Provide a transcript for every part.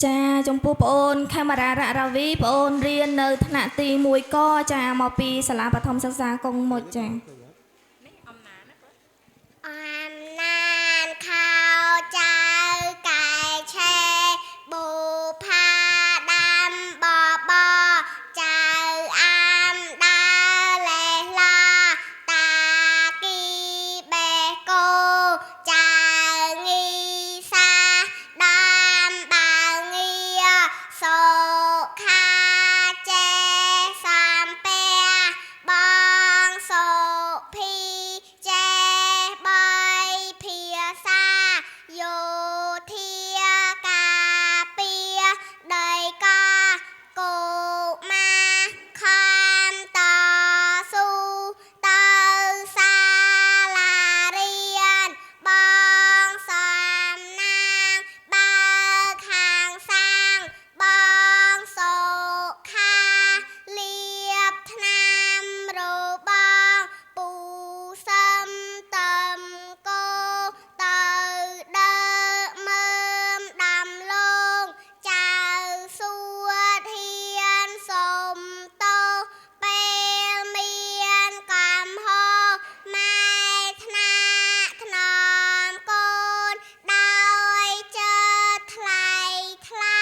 ចាចំពោះប្អូនខេមរារៈរាវីប្អូនរៀននៅថ្នាក់ទី1កចាមកពីសាលាបឋមសិក្សាកុងមុចចា អំណានខោចៅកែឆេបូផាដាំបបចៅអាមដើលេះឡាតាគីបេះគោចៅងីសាដាំបាងាសុខាចេសំពះបងសុភីចេបីភាសាយោធាកាពាដីកាកុមាខំតស៊ូទៅសាលារៀនបងសំណាងបើខាងសាងបងសុខាលៀបថ្នាំរបងពូសឹមតំគោទៅដើមើមដាំលងចៅសួតហ៊ានសុំតោពេលមានកំហុសម៉ែថ្នាក់ថ្នមកូនដោយចិត្តថ្លៃថ្លា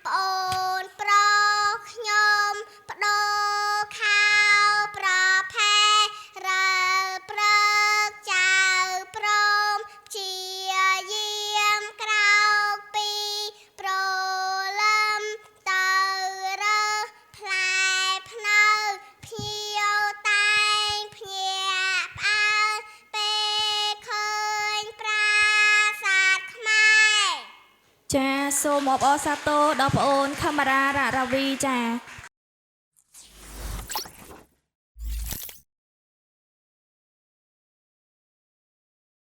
ប្អូនប្រុសខ្ញុំបដូរខោប្រផេះរើព្រឹកចៅព្រមព្យាយាមក្រោកពីព្រលឹមទៅរើសផ្លែភ្នៅភ្ញៀវតែងភ្ញាក់ផ្អើលពេលឃើញប្រាសាទខ្មែរ ចាសូមអបអរសាទរដល់ប្អូនខេមរារៈរាវីចា។